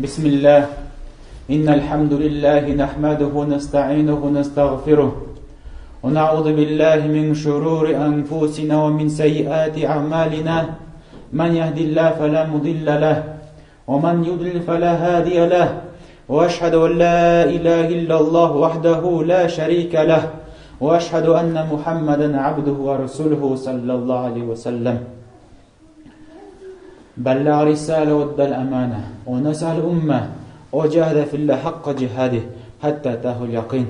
بسم الله إن الحمد لله نحمده ونستعينه ونستغفره ونعوذ بالله من شرور أنفسنا ومن سيئات أعمالنا من يهد الله فلا مضل له ومن يضلل فلا هادي له وأشهد أن لا إله إلا الله وحده لا شريك له وأشهد أن محمدا عبده ورسوله صلى الله عليه وسلم بلغ رسالة وادى الأمانة ونسى الأمة وجاهد في الله حق جهاده حتى أتاه اليقين.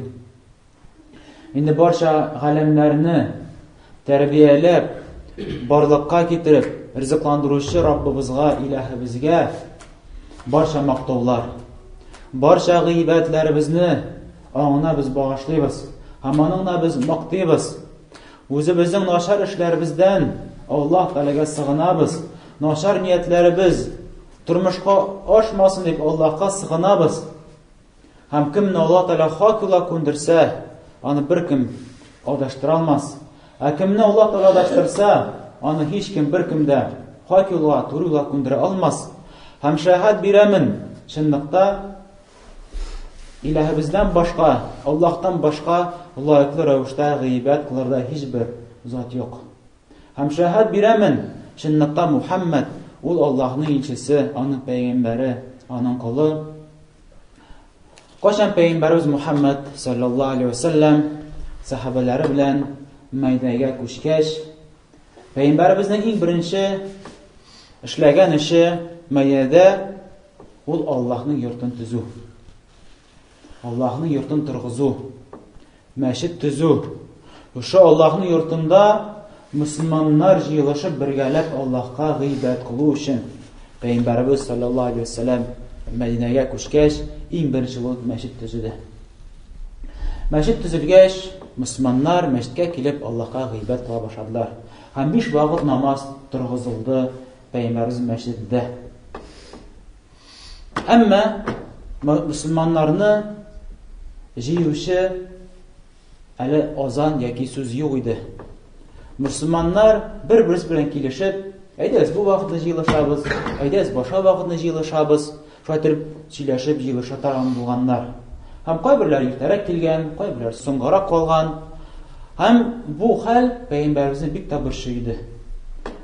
Инде барча галәмнәрне тәрбияләп, барлыкка китереп, ризыкландыручы Раббыбызга, илаһыбызга барча мактаулар. Барча гыйбатләребезне аңына без багышлыйбыз һәм аныңна без мактыйбыз. Үзебезнең начар эшләребездән Аллаһ Тәгаләгә сыгынабыз. Начар ниятләребез тормышка ашмасын дип Аллаһка сыгынабыз. Һәм кемне Аллаһ Тәгалә хак юлга күндерсә, аны беркем адаштыра алмас. Ә кемне Аллаһ Тәгалә адаштырса, аны һичкем беркем дә хак юлга, туры юлга күндерә алмас. Һәм шәһәт бирәмен, чынлыкта Илаһыбыздан башка, Аллаһтан башка лаеклы рәвештә гыйбадәт кылырдай һичбер зат юк. Һәм шәһәт бирәмен, чынлыкта Мухаммад ул Аллаһның илчесе, аның пәйгамбәре, аның колы. Кайчан пәйгамбәребез Мухаммад саллаллаһу алейхи ва саллям сахабалары белән Мәйдәгә күчкәч, пәйгамбәребезнең иң беренче эшләгән эше Мәйдәдә ул Аллаһның йортын төзү. Аллаһның йортын торгызу, мәчет төзү. Шушы Аллаһның йортында мөселманнар җыелышып бергәләп Аллаһка гыйбадәт кылу өчен Пәйгамбәребез саллаллаһу алейһи вәсәләм Мәдинәгә күчкәч, иң беренче булып мәчет төзеде. Мәчет төзелгәч, мөселманнар мәчеткә килеп Аллаһка гыйбадәт кыла башладылар. Һәм биш вакыт намаз торгызылды Пәйгамбәребез мәчетендә. Әмма мөселманнарны җыючы әле азан яки сүз юк иде. Мөселманнар бер-берсе белән килешеп, әйдәгез бу вакытны җыелышабыз, әйдәгез башка вакытны җыелышабыз, шулай итеп сөйләшеп җыелыша торган булганнар. Һәм кайберләр иртәрәк килгән, кайберләр соңгарак калган. Һәм бу хәл пәйгамбәребезне бик тә борчый иде.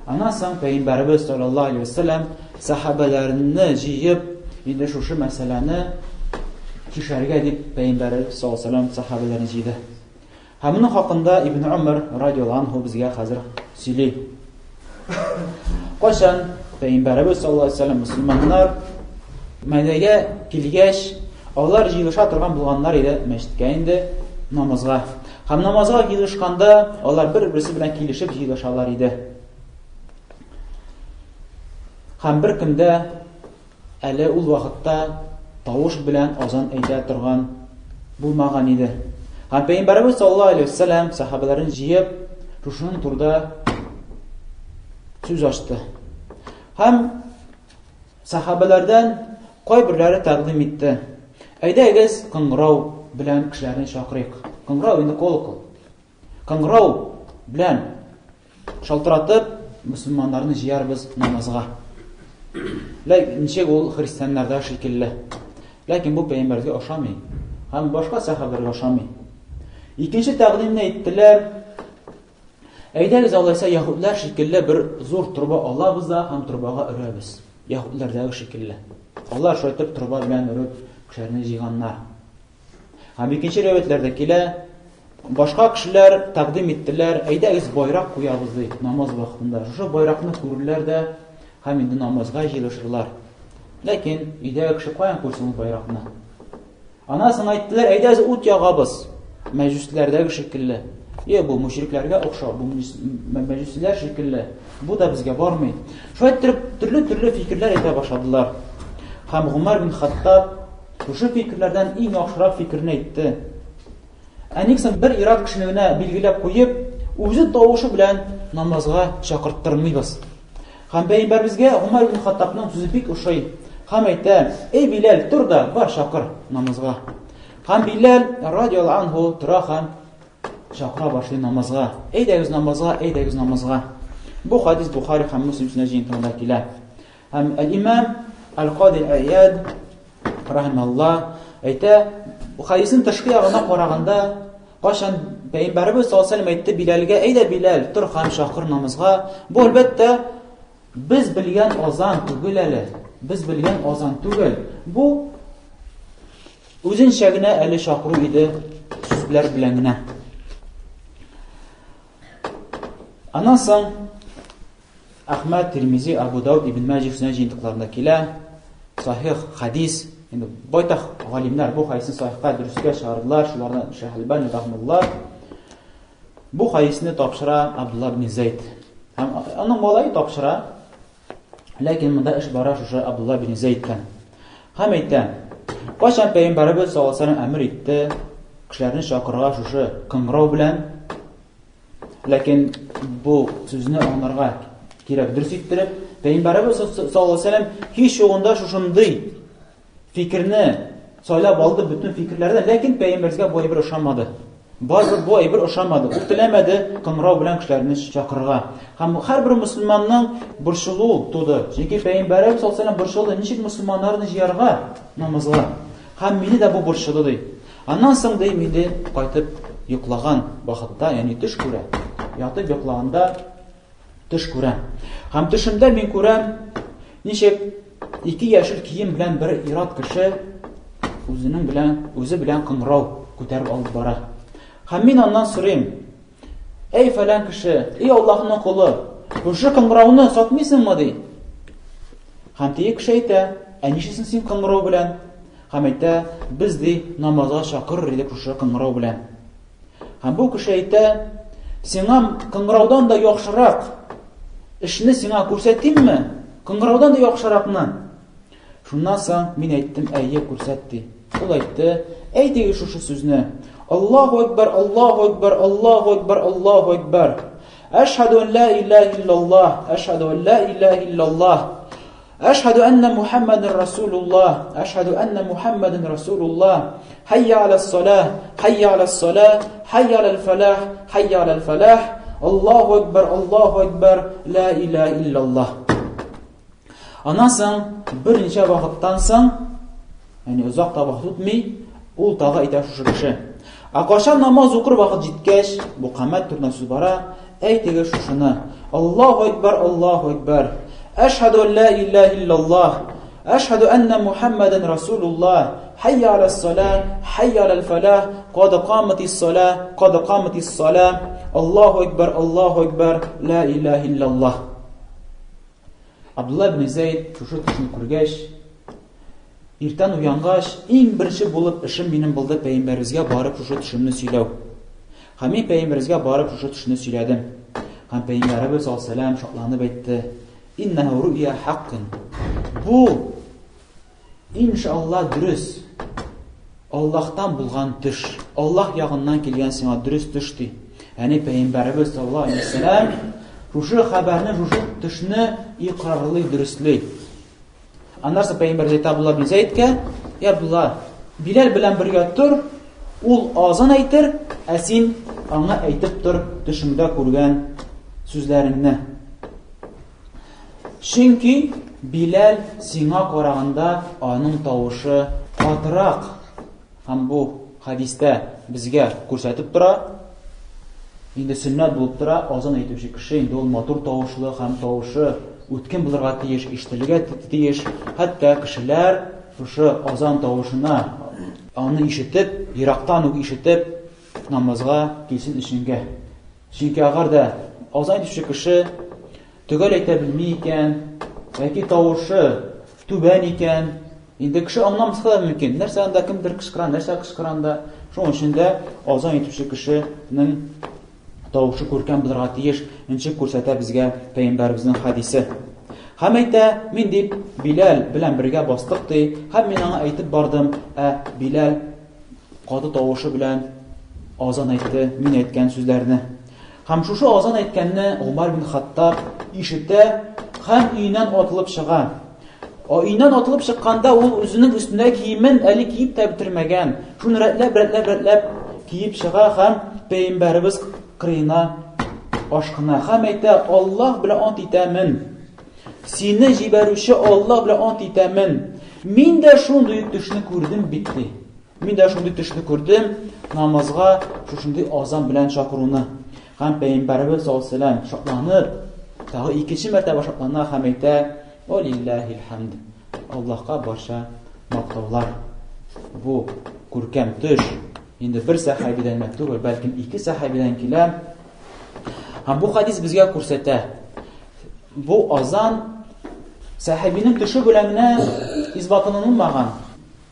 Аннан соң пәйгамбәребез саллаллаһу алейһи вәсәлләм сәхабәләрне җыеп, инде шушы мәсьәләне чишәргә дип пәйгамбәребез саллаллаһу алейһи вәсәлләм сәхабәләрне җыйды. Һәм моның хакында Ибн Умар радиаллаһу анһу безгә хәзер сөйли. Кайчан Пәйгамбәребез саллаллаһу алейһи вәсәлләм мөселманнар Мәдинәгә килгәч, алар җыелыша торган булганнар иде мәчеткә инде намазга. Һәм намазга җыелышканда алар бер-берсе белән килешеп җыелышалар иде. Һәм бер көндә Әле ул вакытта тавыш белән азан әйтә торган булмаган иде. Һәм Пәйгамбәребез саллаллаһу алейһи вәсәлләм сахабаларын җыеп, шушының турыда сүз ачты. Һәм сахабалардан кайберләре тәкъдим итте. Әйдәгез, кыңгырау белән кешеләрне чакырыйк. Кыңгырау инде колокол. Кыңгырау белән шалтыратып, мөселманнарны җыярбыз намазга. Ләкин ничек ул христианнарда шикелле. Ләкин бу пәйгамбәргә ошамый һәм башка сәхабәләргә ошамый. Икенче тәкъдимне әйттеләр. Әйдәгез алайса яһүдләр шикелле бер зур труба алабыз да һәм трубага өрәбез. Яһүдләрдәге шикелле. Алар шулай итеп труба белән өреп кешеләрне җыйганнар. Һәм икенче риваятьләрдә килә, башка кешеләр тәкъдим иттеләр, әйдәгез байрак куябыз ди намаз вакытында. Шушы байракны күрерләр дә һәм инде намазга җыелышырлар. Ләкин өйдәге кеше каян күрсен ул байракны? Аннан соң әйттеләр, әйдәгез ут ягабыз. Мәҗүсләрдәге шикелле. Е, бу мөшрикләргә охшау, бу мәҗүсиләр шикелле. Бу да безгә бармый. Шулай иттереп, төрле-төрле фикерләр әйтә башладылар. Һәм Гумар бин Хаттаб Шушы фикерләрдән иң яхшырак фикерне әйтте. Ә ник соң бер ир-ат кешене генә билгеләп куеп, үзе тавышы белән намазга чакырттырмыйбыз? Һәм пәйгамбәребезгә Гомәр ибн Хаттабның сүзе бик ошый. Һәм әйтә: "Эй Биләл, тор да бар чакыр намазга." Һәм Биләл радиаллаһу анһу тора һәм чакыра башлый намазга. Әйдәгез намазга, әйдәгез намазга. Бу хадис Бухари һәм Муслим сөннәт җыентыгында килә. Һәм әл-имам Әл-Кади Әл-Ияд рахималла әйтә, бу хәдиснең тышкы ягына караганда, кайчан Пәйгамбәребез саллаллаһу алейһи әйтте Биләлгә, әйдә Биләл, тор һәм чакыр намазга. Бу әлбәттә без белгән азан түгел әле. Без белгән азан түгел. Бу үзенчә генә әле чакыру иде сүзләр белән генә. Аннан соң Әхмәд, Тирмизи, Абу Дауд, Ибн Мәҗих сөннәт җыентыкларында килә. Сахих хадис. Инде байтак галимнәр бу хадисне сахихка дөрескә чыгардылар, шулардан Шәйх Әлбани рахмулла. Бу хадисне тапшыра Абдулла ибн Зайд. Һәм аның малае тапшыра. Ләкин монда эш бара шушы Абдулла ибн Зайдтан. Һәм әйтә, кайчан пәйгамбәребез саллаллаһу алейһи әмер итте кешеләрне чакырырга шушы кыңгырау белән, Ләкин бу сүзне аңларга кирәк дөрес иттереп, Пәйгамбәребез саллаллаһу алейһи вәсәлләм һич югында шушындый фикерне сайлап алды бөтен фикерләрдән, ләкин пәйгамбәребезгә бу әйбер ошамады. Барыбер бу әйбер ошамады. Ул теләмәде кыңгырау белән кешеләрне чакырырга. Һәм һәрбер мөселманның борчылу туды. Чөнки пәйгамбәребез саллаллаһу алейһи вәсәлләм борчылды, ничек мөселманнарны җыярга намазга. Һәм мине дә бу борчыды ди. Аннан соң ди мине кайтып йоклаган вакытта, ягъни төш күрә. Ятып йоклаганда төш күрә. Һәм төшемдә мин күрәм, ничек ике яшел кием белән бер ир-ат кеше үзенең белән үзе белән кыңгырау күтәреп алып бара. Һәм мин аннан сорыйм: "Әй фәлән кеше, эй Аллаһның колы, шушы кыңгырауны сатмыйсыңмы?" ди. Һәм теге кеше әйтә: "Ә нишлисең син кыңгырау белән?" Һәм әйтә, без ди намазга чакырыр идек шушы кыңгырау белән. Һәм бу кеше әйтә, сиңа кыңгыраудан да яхшырак эшне сиңа күрсәтимме? Кыңгыраудан да яхшыракны. Шуннан соң мин әйттем, әйе, күрсәт ди. Ул әйтте, әйтегез шушы сүзне. Аллаһу акбар, Аллаһу акбар, Аллаһу акбар, Аллаһу акбар. Әшһәду ан ла илаһа иллаллаһ, әшһәду ан ла илаһа иллаллаһ. Әшһәду әннә Мухаммадun Расулуллаһ, әшһәду әннә Мухаммадun Расулуллаһ. Хәйя алас-салах, хәйя алас-салах, хәйя алал-фалах, хәйя алал-фалах. Аллаһу акбар, Аллаһу акбар, ла илаһа иллаллаһ. Аннан соң берничә вакыттан соң, ягъни озак та вакыт үтми, ул тагы әйтә шушы кеше. Ә кашан намаз укыр вакыт җиткәч, бу камәт турында сүз бара, әйтегез шушыны. Аллаһу акбар, Аллаһу акбар. Әшһәду ан ла илаһа иллаллаһ. Әшһәду анна Мухаммадан расулуллаһ. Хәйя алас-салах, хәйя алал-фалах. Кад каматис-салах, кад каматис-салах. Аллаһу акбар, Аллаһу акбар. Ла илаһа иллаллаһ. Абдулла ибн Зәйд шушы төшне күргәч, иртән уянгач, иң беренче булып эшем минем булды пәйгамбәребезгә барып шушы төшемне сөйләү. Һәм мин пәйгамбәребезгә барып шушы төшне сөйләдем. Һәм пәйгамбәребез алейһиссәлам шатланып әйтте: "Иннаһу ру'я хаккын." Бу Иншалла дөрес. Аллаһтан булган төш. Аллаһ ягыннан килгән сиңа дөрес төш ди. Әни пәйгамбәребез саллаллаһу алейһи вәсәлләм шушы хәбәрне, шушы төшне икърарлый, дөресли. Аннан соң пәйгамбәр әйтә Абдулла бин Зәйдкә, "Я Абдулла, Биләл белән бергә тор, ул азан әйтер, ә син аңа әйтеп тор төшеңдә күргән сүзләреңне." Чөнки Биләл сиңа караганда аның тавышы катырак. Һәм бу хәдистә безгә күрсәтеп тора, инде сөннәт булып тора, азан әйтүче кеше инде ул матур тавышлы һәм тавышы үткен булырга тиеш, ишетелергә тиеш. Хәтта кешеләр шушы азан тавышына аны ишетеп, ерактан ук ишетеп, намазга килсен өченгә. Чөнки әгәр дә азан әйтүче кеше төгәл әйтә белми икән, яки тавышы түбән икән, инде кеше аңламаска да мөмкин. Нәрсә анда кемдер кычкыра, нәрсә кычкыра анда. Шуның өчен дә азан әйтүче кешенең тавышы күркәм булырга тиеш, ничек күрсәтә безгә пәйгамбәребезнең хәдисе. Һәм әйтә, мин дип Биләл белән бергә бастык ди, һәм мин аңа әйтеп бардым, ә Биләл каты тавышы белән азан әйтте, мин әйткән сүзләрне. Һәм шушы азан әйткәнне Гомар бин Хаттаб ишетә һәм өеннән атылып чыга. Өеннән атылып чыкканда ул үзенең өстендә киемен әле киеп тә бетермәгән. Шуны рәтләп, рәтләп, рәтләп киеп чыга һәм пәйгамбәребез кырыена ашкына. Һәм әйтә, Аллаһ белән ант итәмен. Сине җибәрүче Аллаһ белән ант итәмен. Мин дә шундый төшне күрдем бит, ди. Мин дә шундый төшне күрдем, намазга шушындый азан белән чакыруны. Һәм Пәйгамбәребез саллаллаһу алейһи ва шатланып, тагы икенче мәртәбә шатлана һәм әйтә: "Ва лиллаһил хамд". Аллаһка барча мактаулар. Бу күркәм төш инде бер сәхабидән генә түгел, бәлкем ике сәхабидән килә. Һәм бу хадис безгә күрсәтә. Бу азан сәхабинең төше белән генә исбатланылмаган.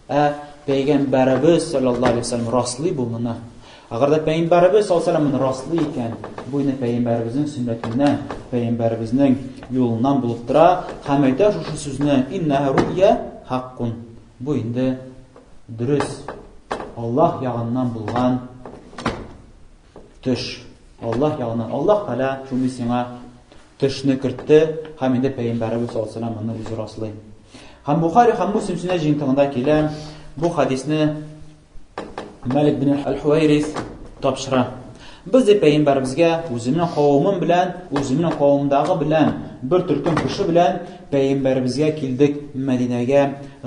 Ә Пәйгамбәребез саллаллаһу алейһи вәсәлләм раслый бу моны. Әгәр дә Пәйгамбәребез саллаллаһу алейһи вәсәлләм моны раслый икән, бу инде Пәйгамбәребезнең сөннәтеннән, Пәйгамбәребезнең юлыннан булып тора һәм әйтә шушы сүзне: "Иннәһә руъя хаккун". Бу инде дөрес Аллаһ ягыннан булган төш. Аллаһ ягыннан Аллаһ Тәгалә шундый сиңа төшне кертте һәм инде Пәйгамбәребез саллаллаһу алейһи вәсәлләм моны үзе раслый. Һәм Бухари һәм Муслим сөннәт җыентыгында килә. Бу хадисне Малик бин Аль-Хуайрис тапшыра. Без ди пәйгамбәребезгә үземнең кавымым белән, үземнең кавымдагы белән, бер төркем кеше белән пәйгамбәребезгә килдек Мәдинәгә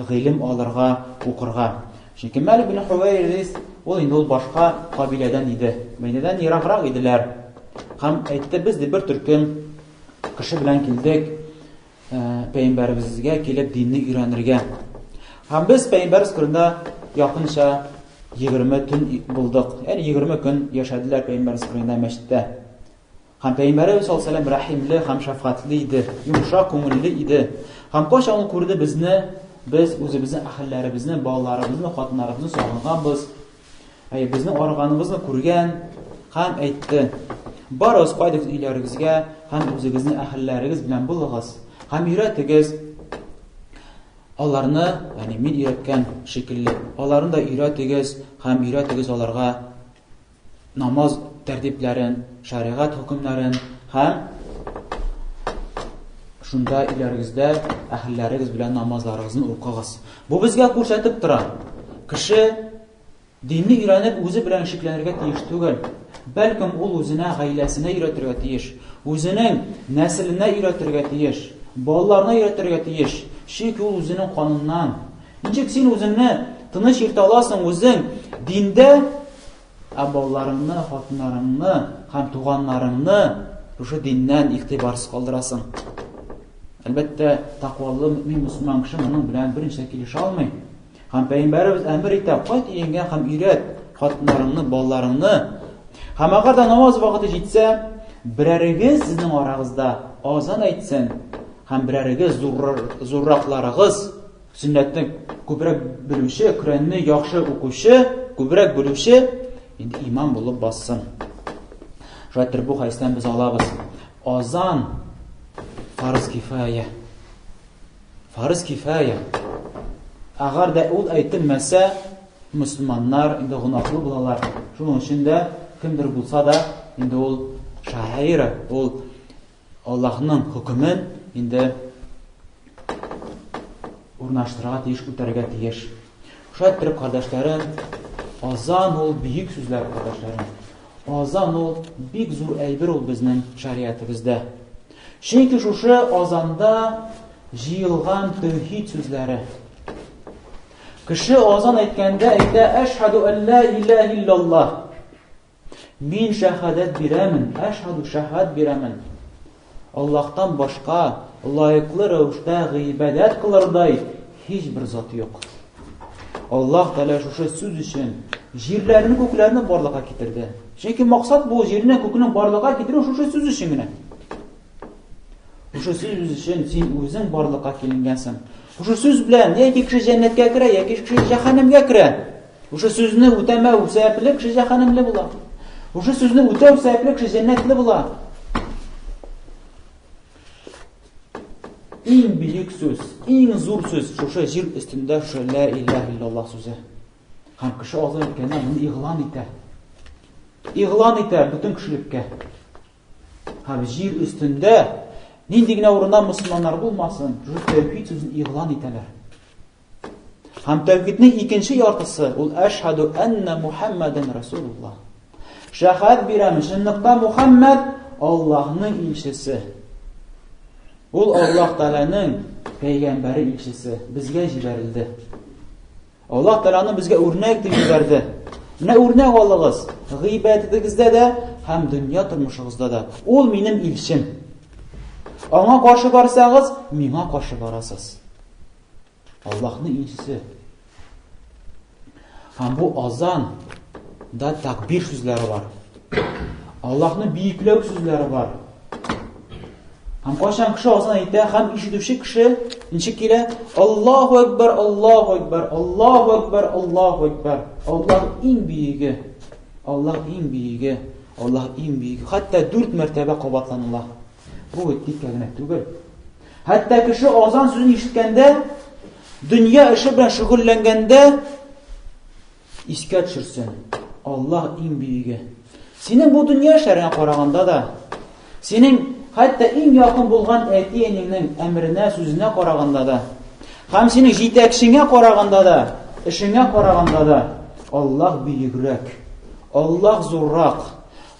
гыйлем алырга, укырга. Чөнки Малик бин Хуайрис ул инде ул башка кабиләдән иде. Мәдинәдән ераграк иделәр. Һәм әйтте, без ди бер төркем кеше белән килдек. Пәйгамбәребезгә килеп динне өйрәнергә. Һәм без пәйгамбәребез кырында якынча 20 төн булдык. Ягъни 20 көн яшәделәр пәйгамбәребез кырында мәчеттә. Һәм пәйгамбәребез саллаллаһу алейһи рәхимле һәм шәфкатьле иде, йомшак күңелле иде. Һәм кайчан ул күрде безне, без үзебезнең әһелләребезне, балаларыбызны, хатыннарыбызны сагынганбыз. Әй, безнең арыганыбызны күргән һәм әйтте: Барыгыз, кайтыгыз өйләрегезгә һәм үзегезнең әһелләрегез белән булыгыз һәм өйрәтегез аларны, ягъни мин өйрәткән шикелле, аларны да өйрәтегез һәм өйрәтегез аларга намаз тәртипләрен, шәригать хөкемнәрен һәм шунда өйләрегездә әһелләрегез белән намазларыгызны укыгыз. Бу безгә күрсәтеп тора. Кеше Динне өйрәнеп, үзе белән шикләнергә тиеш түгел. Бәлкем ул үзенә, гаиләсенә өйрәтергә тиеш, үзенең нәселенә өйрәтергә тиеш, балаларына өйрәтергә тиеш. Чөнки ул үзенең каныннан. Ничек син үзеңне тыныч йөртә аласың үзең диндә, ә балаларыңны, хатыннарыңны һәм туганнарыңны шушы диннән игътибарсыз калдырасың? Әлбәттә, тәкъвалы мөэмин мөселман кеше моның белән берничә килешә алмый. Һәм пәйгамбәребез әмер итә, кайт өеңә һәм өйрәт хатыннарыңны, балаларыңны. Һәм әгәр дә намаз вакыты җитсә, берәрегез сезнең арагызда азан әйтсен, һәм берәрегез зурракларыгыз, сөннәтне күбрәк белүче, Коръәнне яхшы укучы, күбрәк белүче инде имам булып бассын. Шулай итеп бу хәдистән без алабыз. Азан фарыз кифая. Фарыз кифая. Әгәр дә ул әйтелмәсә, мөселманнар инде гөнаһлы булалар. Шуның өчен дә кемдер булса да, инде ул шаира, ул Аллаһның хөкемен инде урнаштырырга тиеш, үтәргә тиеш. Шулай иттереп, кардәшләрем, азан ул бөек сүзләр, кардәшләрем. Азан ул бик зур әйбер ул безнең шариатыбызда. Чөнки шушы азанда җыелган тәүхид сүзләре. Кеше азан әйткәндә әйтә әшһәду әллә илаһ иллаллаһ. Мин шәһадәт бирәмен, әшһәду шәһадәт бирәмен. Аллаһтан башка лаеклы рәвештә гыйбадәт кылырдай һичбер зат юк. Аллаһ Тәгалә шушы сүз өчен җирләрне, күкләрне барлыкка китерде. Чөнки максат бу җирне, күкне барлыкка китерү шушы сүз өчен генә. Шушы сүз өчен син үзең барлыкка киленгәнсең. Шушы сүз белән яки кеше җәннәткә керә, яки кеше җәһәннәмгә керә. Шушы сүзне үтәмәү сәбәпле кеше җәһәннәмле була. Шушы сүзне үтәү сәбәпле кеше җәннәтле була. Иң бөек сүз, иң зур сүз шушы җир өстендә шушы ла илаһ иллаллаһ сүзе. Һәм кеше азан иткәндә моны игълан итә. Игълан итә бөтен кешелеккә. Һәм җир өстендә нинди генә урында мөселманнар булмасын, шушы тәүхид сүзен игълан итәләр. Һәм тәүхиднең икенче яртысы ул әшһәду әннә Мухаммадан Расулуллаһ. Шәһадәт бирәм, чынлыкта Мухаммад Аллаһның илчесе. Ул Аллаһ Тәгаләнең пәйгамбәре илчесе безгә җибәрелде. Аллаһ Тәгалә аны безгә үрнәк дип җибәрде. Менә үрнәк алыгыз, гыйбадәтегездә дә һәм дөнья тормышыгызда да. Ул минем илчем. Аңа каршы барсагыз, миңа каршы барасыз. Аллаһның илчесе. Һәм бу азан да такбир сүзләре бар. Аллаһны бөекләү сүзләре бар. Һәм кайчан кеше азан әйтә, һәм ишетүче кеше ничек килә? Аллаһу акбар, Аллаһу акбар, Аллаһу акбар, Аллаһу акбар. Аллаһ иң бөеге. Аллаһ иң бөеге. Аллаһ иң бөеге. Хәтта дүрт мәртәбә кабатланыла. Бу бит тиккә генә түгел. Хәтта кеше азан сүзен ишеткәндә, дөнья эше белән шөгыльләнгәндә искә төшерсен. Аллаһ иң бөеге. Синең бу дөнья эшләреңә караганда да, синең хәтта иң якын булган әти-әниңнең әмеренә, сүзенә караганда да, һәм синең җитәкчеңә караганда да, эшеңә караганда да, Аллаһ бөегрәк, Аллаһ зуррак.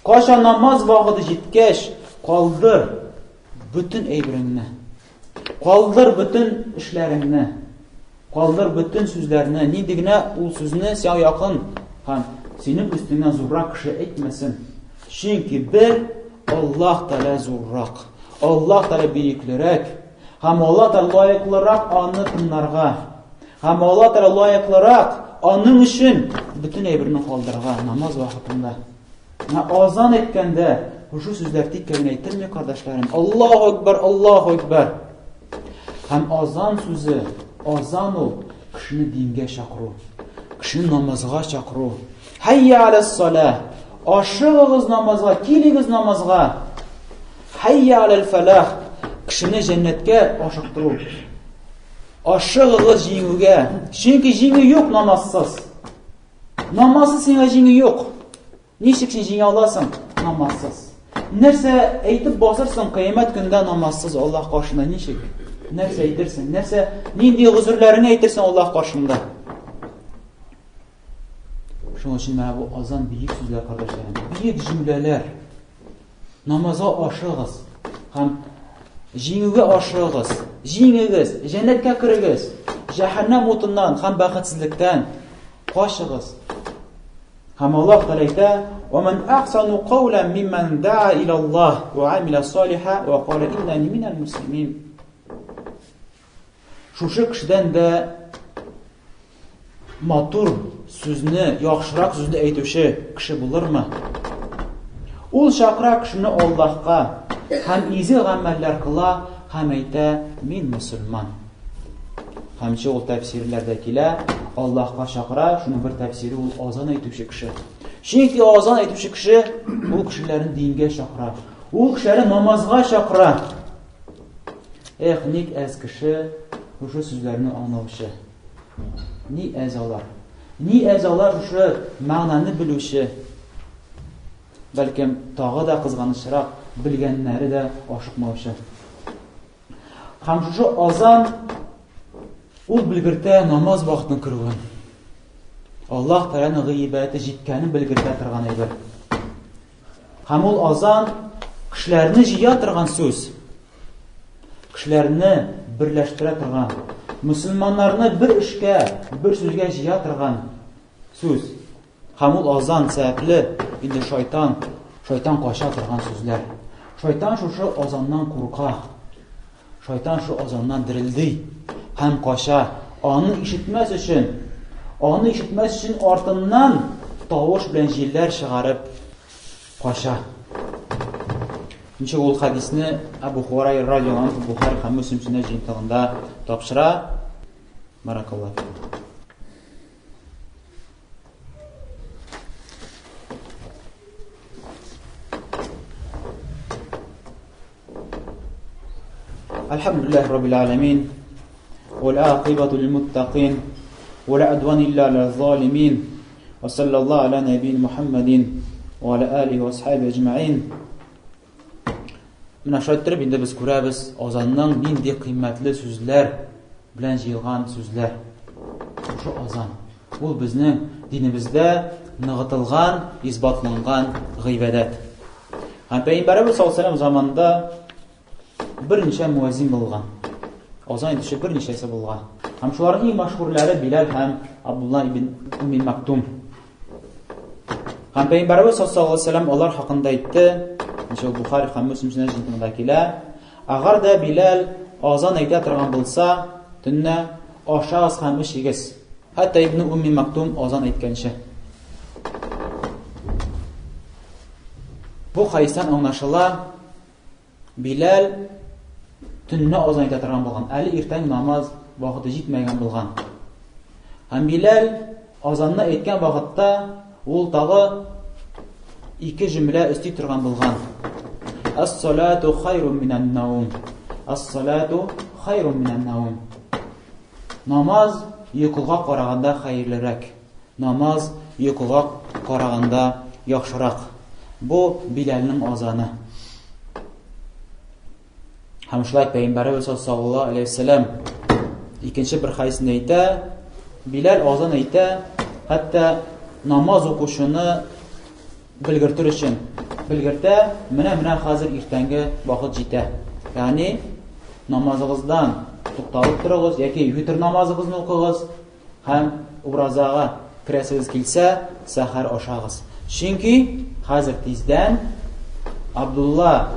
Кайчан намаз вакыты җиткәч, калдыр бөтен әйбереңне. Калдыр бөтен эшләреңне. Калдыр бөтен сүзләрне. Нинди генә ул сүзне сиңа якын һәм синең өстеңнән зуррак кеше әйтмәсен. Чөнки бер Аллаһ Тәгалә зуррак. Аллаһ Тәгалә бөеклерәк. Һәм Аллаһ Тәгалә лаеклырак аны тыңларга. Һәм Аллаһ Тәгалә лаеклырак аның өчен бөтен әйберне калдырырга намаз вакытында. Менә азан әйткәндә шушы сүзләр тик генә әйтелми, кардәшләрем. Аллаһу акбар, Аллаһу акбар. Һәм азан сүзе, азан ул кешене дингә чакыру, кешене намазга чакыру. Хәйя аләс-салә. Ашыгыгыз намазга, килегез намазга. Хәйя аләл-фәлах. Кешене җәннәткә ашыктыру. Ашыгыгыз җиңүгә. Чөнки җиңү юк намазсыз. Намазсыз сиңа җиңү юк. Ничек син җиңә аласың намазсыз? Нәрсә әйтеп басырсың кыямәт көндә намазсыз Аллаһ каршында ничек? Нәрсә әйтерсең? Нәрсә, нинди гозерләреңне әйтерсең Аллаһ каршында? Шуның өчен менә бу азан бөек сүзләр, кардәшләрем. Бөек җөмләләр. Намазга ашыгыз һәм җиңүгә ашыгыз. Җиңегез, җәннәткә керегез. Җәһәннәм утыннан һәм бәхетсезлектән качыгыз. Һәм Аллаһ Тәгалә әйтә: "Ва ман ахсану каулян мимман да'a иля Аллаһ ва амила салиха ва кала иннани минал муслимин." Шушы кешедән дә матур сүзне, яхшырак сүзне әйтүче кеше булырмы? Ул чакыра кешене Аллаһка һәм изге гамәлләр кыла һәм әйтә, мин мөселман. Һәм ул тәфсирләрдә килә, Аллаһка чакыра, шуның бер тәфсире ул азан әйтүче кеше. Чөнки азан әйтүче кеше ул кешеләрне дингә чакыра. Ул кешеләрне намазга чакыра. Эх, ник әз кеше шушы сүзләрне аңлаучы. Ни әз алар. Ни әз алар шушы мәгънәне белүче. Бәлкем, тагы да кызганычрак, белгәннәре дә ашыкмаучы. Һәм шушы азан ул белгертә намаз вакытының керүен. Аллаһ Тәгаләнең гыйбадәте җиткәнен белгертә торган әйбер. Һәм ул азан кешеләрне җыя торган сүз. Кешеләрне берләштерә торган, мөселманнарны бер эшкә, бер сүзгә җыя торган сүз. Һәм ул азан сәбәпле инде шайтан, шайтан кача торган сүзләр. Шайтан шушы азаннан курка. Шайтан шу азаннан дерелди һәм кача. Аны ишетмәс өчен, аны ишетмәс өчен артыннан тавыш белән җилләр чыгарып кача. Ничек ул хәдисне Абу Хурайра радиаллаһу анһу Бухари һәм Мөслим сөннәт җыентыгында тапшыра. Баракаллаһу. الحمد لله رب العالمين والعاقبة للمتقين ولا عدوان إلا على الظالمين وصلى الله على نبينا محمد وعلى آله وأصحابه أجمعين Менә шулай иттереп инде без күрәбез азанның нинди кыйммәтле сүзләр белән җыелган сүзләр. Шушы азан. Ул безнең динебездә ныгытылган, исбатланган гыйбадәт. Һәм Пәйгамбәребез саллаллаһу алейһи заманында берничә муәзин булган. Азан әйтүче берничәсе булган. Һәм шуларның иң мәшһүрләре Биләл һәм Абдулла ибн Умми Мактум. Һәм Пәйгамбәребез саллаллаһу алейһи вәсәлләм алар хакында әйтте, ничә Бухари һәм Муслим сөннәт җыентыгында килә. Әгәр дә Биләл азан әйтә торган булса, төнлә ашагыз һәм эчегез. Хәтта Ибн Умми Мактум азан әйткәнче. Бу хәдистән аңлашыла, Биләл төнлә азан әйтә торган булган. Әле иртәнге намаз вакыты җитмәгән булган. Һәм Биләл азанны әйткән вакытта ул тагы ике җөмлә өсти торган булган. Ас-салату хайрун минән наум. Ас-салату хайрун минән наум. Намаз йокыга караганда хәерлерәк. Намаз йокыга караганда яхшырак. Бу Биләлнең азаны. Һәм шулай Пәйгамбәребез саллаллаһу алейһи вәсәлләм икенче бер хәдисендә әйтә, Биләл азан әйтә, хәтта намаз укучыны белгертер өчен белгертә, менә-менә хәзер иртәнге вакыт җитә. Ягъни намазыгыздан тукталып торыгыз яки витр намазыгызны укыгыз, Һәм уразага керәсегез килсә, сәхәр ашагыз. Чөнки хәзер тиздән Абдулла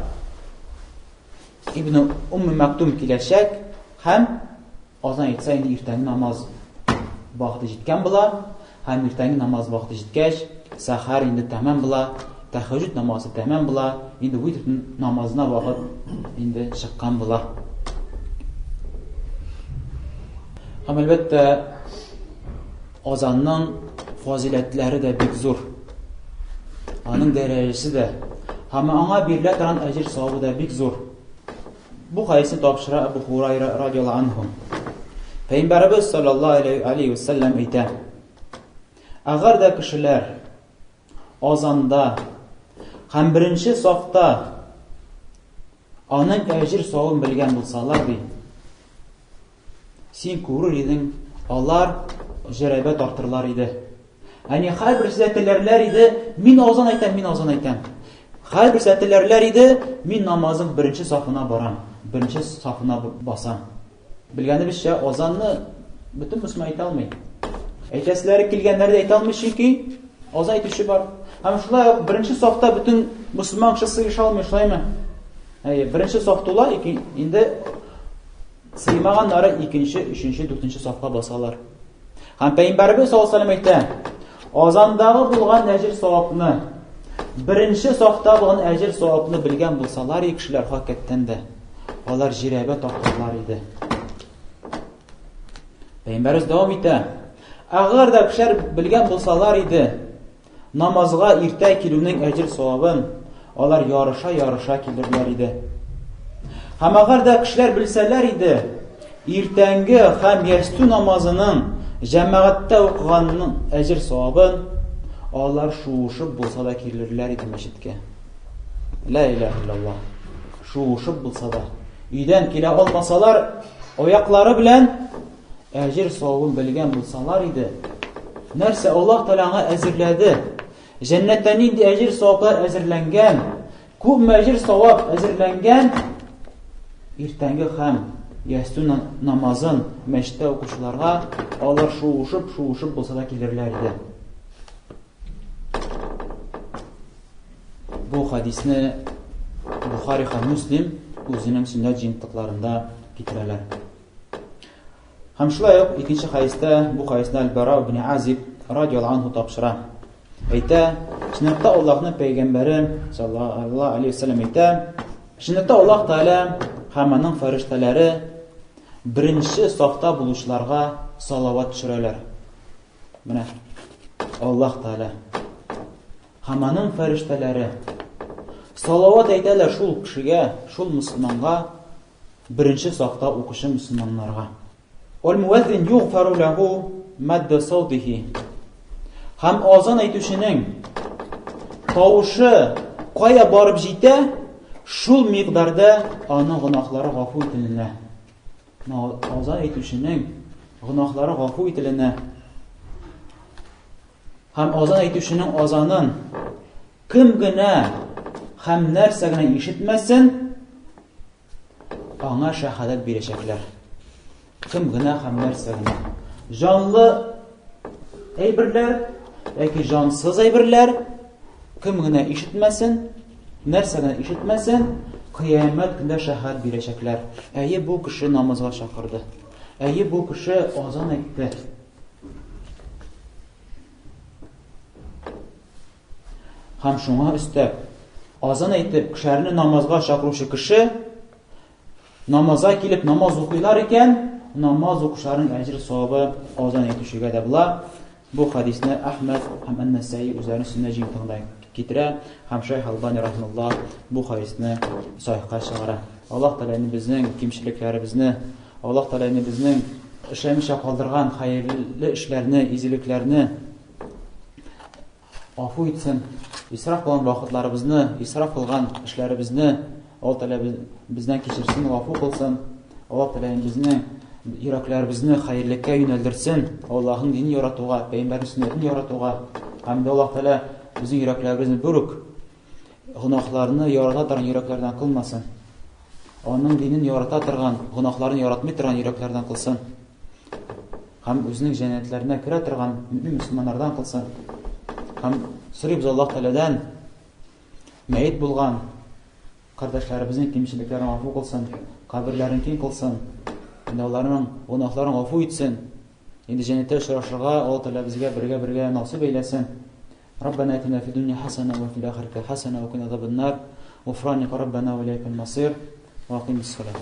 ибн Умми Мактум киләчәк һәм азан әйтсә инде иртәнге намаз вакыты җиткән була һәм иртәнге намаз вакыты җиткәч, сәхәр инде тәмам була, тәһәҗҗүд намазы тәмам була, инде витр намазына вакыт инде чыккан була. Һәм әлбәттә, азанның фазиләтләре дә бик зур. Аның дәрәҗәсе дә һәм аңа бирелә торган әҗер савабы да бик зур. Бу хәдисне тапшыра Әбу Хурайра радиаллаһу анһу. Пәйгамбәребез саллаллаһу алейхи ва саллям әйтә: Әгәр дә кешеләр азанда һәм беренче сафта аның әҗер савабын белгән булсалар, ди, Син күрер идең, алар җәрәбә тартырлар иде. Әни һәрберсе теләрләр иде, мин азан әйтәм, мин азан әйтәм. Һәрберсе теләрләр иде, мин намазның беренче сафына барам, беренче сафына басам. Белгәнебезчә, азанны бөтен мөселман әйтә алмый. Әйтәселәре килгәннәр дә әйтә алмый, чөнки азан әйтүче бар. Һәм шулай ук беренче сафта бөтен мөселман кеше сыеша алмый, шулаймы? Әйе, беренче саф тула, инде Сыймаганнары икенче, өченче, дүртенче сафка басалар. Һәм Пәйгамбәребез саллаллаһу алейһи әйтә, азандагы булган әҗер савапны, беренче сафта булган әҗер савапны белгән булсалар, и кешеләр хакыйкатьтән дә алар җирәбә тартырлар иде. Пәйгамбәребез дәвам итә. Әгәр дә кешеләр белгән булсалар иде, Намазга иртә килүнең әҗер-савабын алар ярыша-ярыша килерләр иде. Һәм әгәр дә кешеләр белсәләр иде, иртәнге һәм ястү намазының җәмәгатьтә укыганның әҗер-савабын алар шуышып булса да килерләр иде мәчеткә. Ла илаһ иллаллаһ. Шуышып булса да. Өйдән килә алмасалар, аяклары белән Әҗер савабын белгән булсалар иде, нәрсә Аллаһ Тәгалә аңа әзерләде? Җәннәттә нинди әҗер саваплар әзерләнгән? Күпме әҗер савап әзерләнгән? Иртәнге һәм ястү намазын мәчеттә укучыларга алар шуышып, шуышып булса да килерләр иде. Бу хадисне Бухари һәм Муслим үзенең сөннәт җыентыкларында китерәләр. Һәм шулай ук икенче хәдистә бу хәдисне Аль-Бара ибн Азиб радиаллаһу анһу тапшыра. Әйтә, чынлыкта Аллаһның пәйгамбәре саллаллаһу алейһи вәсәлләм әйтә, чынлыкта Аллаһ Тәгалә һәм аның фәрештәләре беренче сафта булучыларга салават төшерәләр. Менә Аллаһ Тәгалә һәм аның фәрештәләре салават әйтәләр шул кешегә, шул мөселманга, Беренче сафта укучы мөселманнарга. Вәл муәззин югфару ләһу мәддә саутихи. Һәм азан әйтүченең тавышы кая барып җитә, шул микъдарда аның гөнаһлары гафу ителенә. Азан әйтүченең гөнаһлары гафу ителенә. Һәм азан әйтүченең азанын кем генә һәм нәрсә генә ишетмәсен, аңа шәһадәт бирәчәкләр. Кем генә һәм нәрсә генә. Җанлы әйберләр яки җансыз әйберләр кем генә ишетмәсен, нәрсә генә ишетмәсен, кыямәт көндә шәһадәт бирәчәкләр. Әйе, бу кеше намазга чакырды. Әйе, бу кеше азан әйтте. Һәм шуңа өстәп, азан әйтеп, кешеләрне намазга чакыручы кеше намазга килеп намаз укыйлар икән, намаз укучыларның әҗер савабы азан әйтүчегә дә була. Бу хадисне Әхмәд һәм Ән-Насаи үзләренең сөннә җыентыгында китерә һәм Шәйх Албани рахималлаһ бу хадисне сахихка чыгара. Аллаһ Тәгалә безнең кимчелекләребезне, Аллаһ Тәгалә безнең эшләмичә калдырган хәерле эшләрне, изгелекләрне Гафу итсен. Исраф кылган вакытларыбызны, исраф кылган эшләребезне Аллаһ Тәгалә бездән кичерсен, гафу кылсын. Аллаһ Тәгалә безне йөрәкләребезне хәерлеккә юнәлдерсен, Аллаһның динен яратуга, пәйгамбәрнең сөннәтен яратуга һәм дә Аллаһ Тәгалә безнең йөрәкләребезне бер үк гөнаһларны ярата торган йөрәкләрдән кылмасын. Аның динен ярата торган, гөнаһларны яратмый торган йөрәкләрдән кылсын. Һәм үзенең җәннәтләренә керә торган мөмин мөселманнардан кылсын. Һәм сорыйбыз Аллаһ Тәгаләдән мәет булган кардәшләребезнең кимчелекләрен гафу кылсын, каберләрен киң кылсын, инде аларның гөнаһларын гафу итсен. Инде җәннәттә очрашырга Аллаһ Тәгалә безгә бергә-бергә насыйп әйләсен. ربنا اتنا في الدنيا حسنة وفي الآخرة حسنة وقنا عذاب النار غفرانك ربنا وإليك المصير وأقم الصلاة.